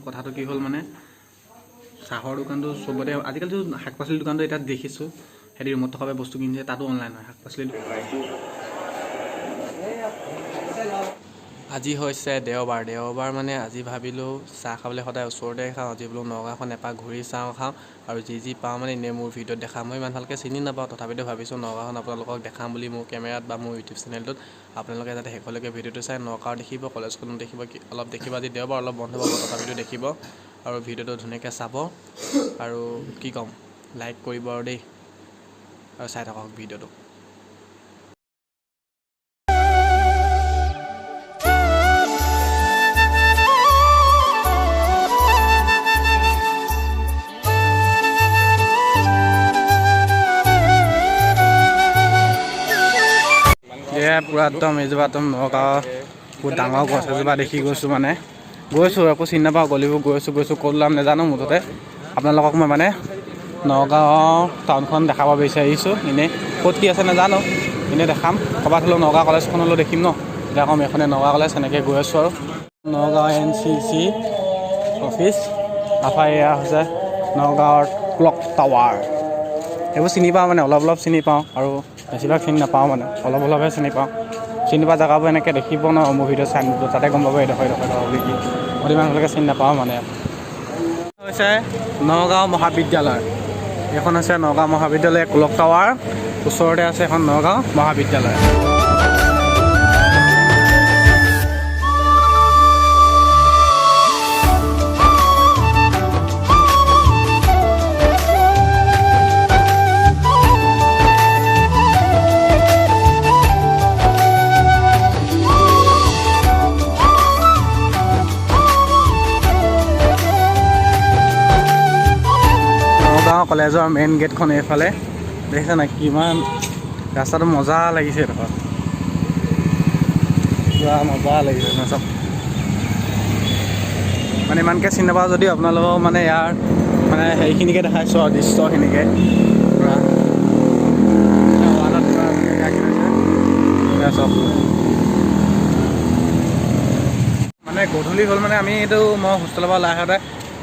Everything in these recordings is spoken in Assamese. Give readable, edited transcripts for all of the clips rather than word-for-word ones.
কথাটো কি হ'ল, মানে চাহৰ দোকানটো চবতে আজিকালিতো, শাক পাচলিৰ দোকানটো এতিয়া দেখিছোঁ, সিহঁতি ৰুমত থকা বস্তু কিনিছে, তাতো অনলাইন হয় শাক পাচলি। আজি হৈছে দেওবাৰ। দেওবাৰ মানে আজি ভাবিলোঁ চাহ খাবলৈ সদায় ওচৰতে খাওঁ, আজি বোলো নগাঁওখন এপাক ঘূৰি চাওঁ, খাওঁ আৰু যি যি পাওঁ। মানে এনেই মোৰ ভিডিঅ'ত দেখাম, মই ইমান ভালকৈ চিনি নাপাওঁ, তথাপিতো ভাবিছোঁ নগাঁওখন আপোনালোকক দেখাম বুলি মোৰ কেমেৰাত বা মোৰ ইউটিউব চেনেলটোত। আপোনালোকে যাতে শেষলৈকে ভিডিঅ'টো চাই নগাঁও দেখিব, কলেজখনো দেখিব, কি অলপ দেখিব। আজি দেওবাৰ, অলপ বন্ধ পাব, তথাপিতো দেখিব আৰু ভিডিঅ'টো ধুনীয়াকৈ চাব। আৰু কি ক'ম, লাইক কৰিব আৰু দেই, আৰু চাই থাকক ভিডিঅ'টো। এয়া পূৰা একদম এইজোপা একদম নগাঁও বহুত ডাঙৰ গছ এজোপা দেখি গৈছোঁ। মানে গৈছোঁ, একো চিনি নাপাওঁ গলিবোৰ। গৈছোঁ গৈছোঁ, ক'ত ওলাম নাজানো। মুঠতে আপোনালোকক মই মানে নগাঁও টাউনখন দেখাব বিচাৰিছোঁ। এনেই ক'ত কি আছে নাজানো, এনেই দেখাম। ক'ৰবাত হ'লেও নগাঁও কলেজখন হ'লেও দেখিম ন। এতিয়া ক'ম এইখনে নগাঁও কলেজ। সেনেকৈ গৈ আছোঁ আৰু নগাঁও এনচিচি অফিচ। তাৰপৰা এয়া হৈছে নগাঁৱৰ ক্লক টাৱাৰ। এইবোৰ চিনি পাওঁ, মানে অলপ অলপ চিনি পাওঁ আৰু বেছিভাগ চিনি নাপাওঁ, মানে অলপ অলপহে চিনি পাওঁ। চিনি পোৱা জেগাবোৰ এনেকৈ দেখিব ন মোৰ ভিডিঅ' চাই, তাতে গম পাব এইডোখৰ এইডোখৰ এইডোখৰ বুলি কি। মই ইমান ভালকৈ চিনি নাপাওঁ। মানে হৈছে নগাঁও মহাবিদ্যালয়। এইখন হৈছে নগাঁও মহাবিদ্যালয়। ক্লক টাৱাৰ ওচৰতে আছে এখন নগাঁও মহাবিদ্যালয়। নগাঁও কলেজৰ মেইন গেটখন এইফালে। দেখিছে নাই কিমান ৰাস্তাটো মজা লাগিছে? এইডোখৰ পূৰা মজা লাগিছে ন চব। মানে ইমানকৈ চিনি নাপাওঁ যদিও আপোনালোকক মানে ইয়াৰ মানে হেৰিখিনিকে দেখাইছোঁ আৰু দৃশ্যখিনিকে। পূৰা ৱালত পূৰা ধুনীয়াকৈ আঁকি থৈছে। এয়া চব মানে গধূলি হ'ল। মানে আমি এইটো মই হোষ্টেলৰ পৰা ওলাই আহোঁতে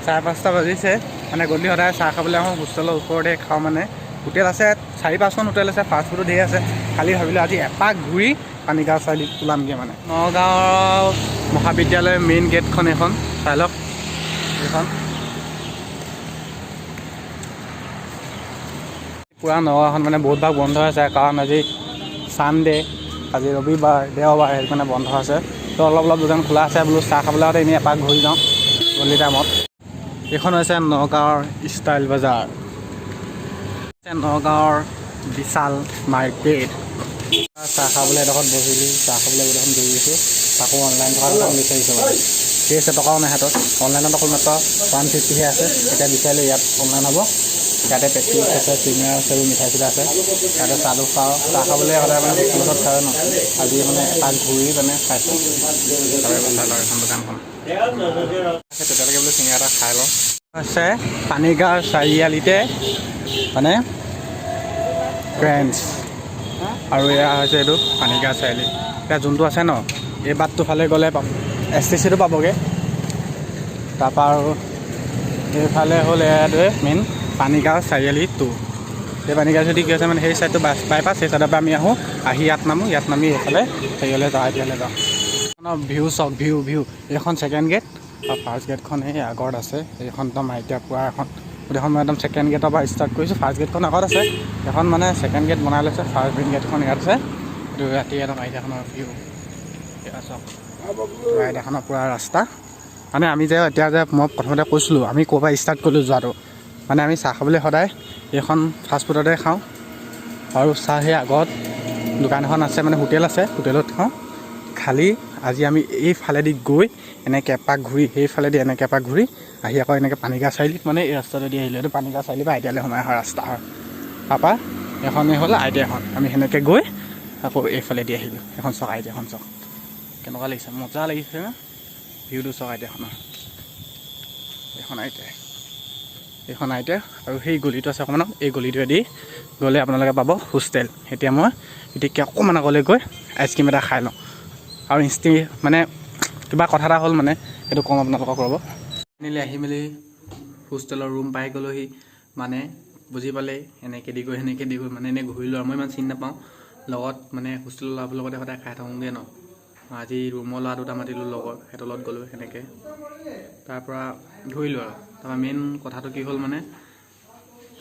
5:30 বাজিছে। মানে গধূলি সদায় চাহ খাবলৈ আহোঁ, হোষ্টেলৰ ওচৰতে খাওঁ। মানে হোটেল আছে, চাৰি পাঁচখন হোটেল আছে, ফাষ্ট ফুডো ধেৰ আছে। খালি ভাবিলোঁ আজি এপাক ঘূৰি পানীগাঁও চাৰিআলিত ওলামগৈ। মানে নগাঁও মহাবিদ্যালয়ৰ মেইন গেটখন এইখন, চাই লওক এইখন। পূৰা নগাঁওখন মানে বহুত ভাগ বন্ধ আছে, কাৰণ আজি ছানডে, আজি ৰবিবাৰ, দেওবাৰ, সেইটো কাৰণে বন্ধ আছে। তো অলপ অলপ দোকান খোলা আছে। বোলো চাহ খাবলৈ আহোঁতে এনেই এপাক ঘূৰি যাওঁ গধূলি টাইমত। এইখন হৈছে নগাঁৱৰ ষ্টাইল বজাৰ, নগাঁৱৰ বিশাল মাৰ্কেট। চাহ খাবলৈ এডোখৰত বহিলোঁ। চাহ খাবলৈ গোটেইখন বহি গৈছোঁ। তাকো অনলাইন থকা দোকান বিচাৰিছোঁ। মানে ঠিক আছে, টকাও নাই হাতত। অনলাইনত অকল মাত্ৰ 150হে আছে। এতিয়া বিচাৰিলোঁ, ইয়াত অনলাইন হ'ব। ইয়াতে পেটিছ আছে, চিঙৰা আছে, এইবোৰ মিঠাই চিঠাই আছে। ইয়াতে চাহটো খাওঁ। চাহ খাবলৈ সদায় মানে হোটেলত খাওঁ ন, আজি মানে এপাক ঘূৰি মানে খাইছোঁ। তাৰে চাই লওক এখন দোকানখন। তেতিয়ালৈকে বোলো চিঙৰা এটা খাই লওঁ। আছে পানীগাঁও চাৰিআলিতে মানে ফ্ৰেণ্ডছ। আৰু এয়া হৈছে এইটো পানীগাঁও চাৰিআলি। এতিয়া যোনটো আছে ন, এই বাটটো ফালে গ'লে পাব, এছটিচিটো পাবগৈ। তাৰপৰা আৰু এইফালে হ'ল এইটোৱে মেইন পানীগাঁও চাৰিআলি টু। এই পানীগাঁও যদি কি হৈছে, মানে সেই চাইডটো বাছ বাইপাছ, সেই চাইডৰ পৰা আমি আহোঁ, আহি ইয়াত নামো, ইয়াত নামি এইফালে হেৰিয়লৈ যাওঁ, আইটিআইলৈ যাওঁ। ভিউ চাওক, ভিউ ভিউ। এইখন ছেকেণ্ড গেট আৰু ফাৰ্ষ্ট গেটখন এই আগত আছে। এইখন একদম আইটিআই পোৱা এখন গোটেইখন। মই একদম ছেকেণ্ড গেটৰ পৰা ষ্টাৰ্ট কৰিছোঁ। ফাৰ্ষ্ট গেটখন আগত আছে। এখন মানে ছেকেণ্ড গেট বনাই লৈছে, ফাৰ্ষ্ট মেইন গেটখন ইয়াত আছে। এইটো ৰাতি একদম আইটিআইখনৰ ভিউ। এয়া চাওক, আইটিআইখনৰ পূৰা ৰাস্তা। মানে আমি যে এতিয়া যে মই প্ৰথমতে কৈছিলোঁ, আমি ক'ৰ পৰা ষ্টাৰ্ট কৰিলোঁ যোৱাটো, মানে আমি চাহ খাবলৈ সদায় এইখন ফাষ্টফুডতে খাওঁ আৰু চাহ সেই আগত দোকান এখন আছে, মানে হোটেল আছে, হোটেলত খাওঁ। খালি আজি আমি এইফালেদি গৈ এনেকৈ এপাক ঘূৰি, সেইফালেদি এনেকৈ এপাক ঘূৰি আহি আকৌ এনেকৈ পানীগাঁও চাৰিআলিত মানে এই ৰাস্তাটো দি আহিলোঁ। এইটো পানীগাঁও চাৰিআলিৰ পৰা আইটিআইলৈ সোমাই অহা ৰাস্তা হয়। তাৰপৰা এইখনেই হ'ল আইটিআইখন। আমি সেনেকৈ গৈ আকৌ এইফালেদি আহিলোঁ। এখন চাওক, আইটিআইখন চাওক, কেনেকুৱা লাগিছে? মজা লাগিছে ন ভিউটো? চাওক আইটিআইখনৰ। এইখন আইটিআই, এইখন আইটিআই। আৰু সেই গলিটো আছে অকণমান, এই গলিটোৱেদি গ'লে আপোনালোকে পাব হোষ্টেল। এতিয়া মই এতিয়া অকণমান আগলৈ গৈ আইচক্ৰীম এটা খাই লওঁ। আৰু ইনষ্টি মানে কিবা কথা এটা হ'ল, মানে সেইটো ক'ম আপোনালোকক, ৰ'ব। ফাইনেলি আহি মেলি হোষ্টেলৰ ৰুম পাই গ'লোহি। মানে বুজি পালে, এনেকৈ দি গৈ সেনেকৈ দি গৈ মানে এনেই ঘূৰিলোঁ আৰু মই ইমান চিনি নাপাওঁ। লগত মানে হোষ্টেলৰ ল'ৰাবোৰৰ লগতে সদায় খাই থাকোঁগৈ ন। আজি ৰুমৰ ল'ৰা দুটা মাতিলোঁ লগৰ, সিহঁতৰ লগত গ'লোঁ সেনেকৈ, তাৰপৰা ঘূৰিলোঁ আৰু। তাৰপৰা মেইন কথাটো কি হ'ল, মানে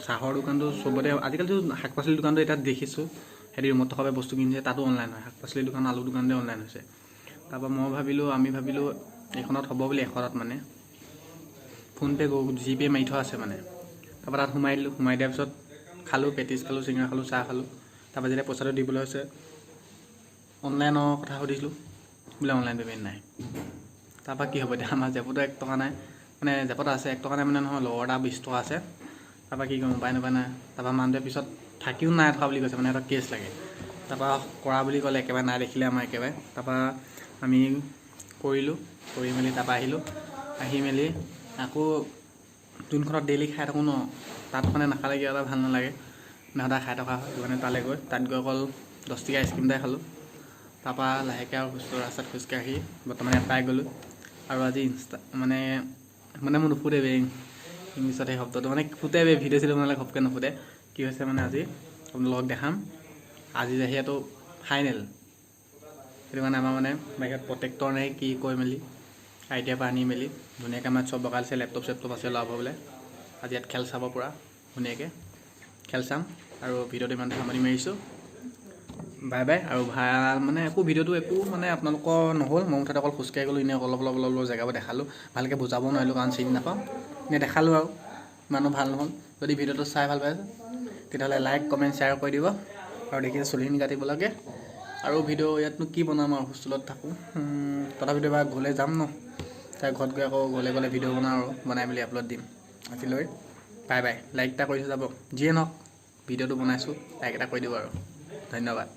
চাহৰ দোকানটো চবতে আজিকালিতো, শাক পাচলিৰ দোকানটো এতিয়া দেখিছোঁ সিহঁতি ৰুমত থকা বস্তু কিনিছে, তাতো অনলাইন হয়। শাক পাচলিৰ দোকান, আলু দোকানতে অনলাইন হৈছে। তাৰপৰা মই ভাবিলোঁ, আমি ভাবিলোঁ এইখনত হ'ব বুলি, এশটাত মানে ফোনপে' জিপে' মাৰি থোৱা আছে মানে। তাৰপৰা তাত সোমাই দিলোঁ। সোমাই দিয়াৰ পিছত খালোঁ, পেটিছ খালোঁ, চিঙৰা খালোঁ, চাহ খালোঁ। তাৰপৰা যেতিয়া পইচাটো দিবলৈ হৈছে, অনলাইনৰ কথা সুধিছিলোঁ, বোলে অনলাইন পে'মেণ্ট নাই। তাৰপৰা কি হ'ব এতিয়া? আমাৰ জেপতো 1 টকা নাই, মানে জেপত আছে, 1 টকা নাই মানে নহয়, লগৰ এটা 20 টকা আছে। তাৰপৰা কি কৰিম, উপায় নাপায় নাই। তাৰপৰা মানুহটোৱে পিছত থাকিও নাই থকা বুলি কৈছে, মানে এটা কেছ লাগে। তাৰপৰা কৰা বুলি ক'লে, একেবাৰে নাই দেখিলে আমাৰ একেবাৰে। তাৰপৰা আমি কৰিলোঁ, কৰি মেলি তাৰপৰা আহিলোঁ। আহি মেলি আকৌ যোনখনত ডেইলি খাই থাকোঁ ন, তাত মানে নাখালে কিবা এটা ভাল নালাগে মানে, সদায় খাই থকা হয়। সেইটো কাৰণে তালৈ গৈ, তাত গৈ অকল 10 টকীয়া আইচক্ৰীম এটাই খালোঁ। তাৰপৰা লাহেকৈ আৰু হোষ্টেলৰ ৰাস্তাত খোজকাঢ়ি বৰ্তমান ইয়াত পাই গ'লোঁ। আৰু আজি ইনষ্টা মানে মানে মোৰ নুফুটে বে ইংলিছত সেই শব্দটো, মানে ফুটে বে, ভিডিঅ' চিডিঅ' বনালে ঘপকৈ নুফুটে। কি হৈছে মানে আজি আপোনালোকক দেখাম। আজি যিহেতু ফাইনেল, সেইটো কাৰণে আমাৰ মানে বাহিৰত প্ৰটেক্টৰ নে কি কৈ মেলি আইডিয়াৰ পৰা আনি মেলি ধুনীয়াকৈ আমাৰ চব লগাই দিছে। লেপটপ চেপটপ আছে ল'ৰাবোৰ বোলে। আজি ইয়াত খেল চাব পৰা ধুনীয়াকৈ খেল চাম। আৰু ভিডিঅ'টো ইমানতে সামৰণি মাৰিছোঁ। Bye bye. আৰু ভাল মানে একো ভিডিঅ'টো একো মানে আপোনালোকৰ নহ'ল। মই মুঠতে অকল খোজকাঢ়ি গ'লোঁ, এনেই অলপ অলপ অলপ অলপ জেগাবোৰ দেখালোঁ। ভালকৈ বুজাব নোৱাৰিলোঁ, কাৰণ চিনি নাপাওঁ। এনেই দেখালোঁ আৰু ইমানো ভাল নহ'ল। যদি ভিডিঅ'টো চাই ভাল পাইছে, তেতিয়াহ'লে লাইক, কমেণ্ট, শ্বেয়াৰ কৰি দিব। আৰু দেখিছে চুলিখিনি কাটিব লাগে। আৰু ভিডিঅ' ইয়াতনো কি বনাম আৰু, হোষ্টেলত থাকোঁ। তথাপিতো এবাৰ ঘৰলৈ যাম ন, তাৰ ঘৰত গৈ আকৌ ঘৰলৈ গ'লে ভিডিঅ' বনাওঁ আৰু বনাই মেলি আপলোড দিম। আজিলৈ বাই বাই। লাইক এটা কৰি থৈ যাব। যিয়ে নহওক, ভিডিঅ'টো বনাইছোঁ, লাইক এটা কৰি দিব আৰু। ধন্যবাদ।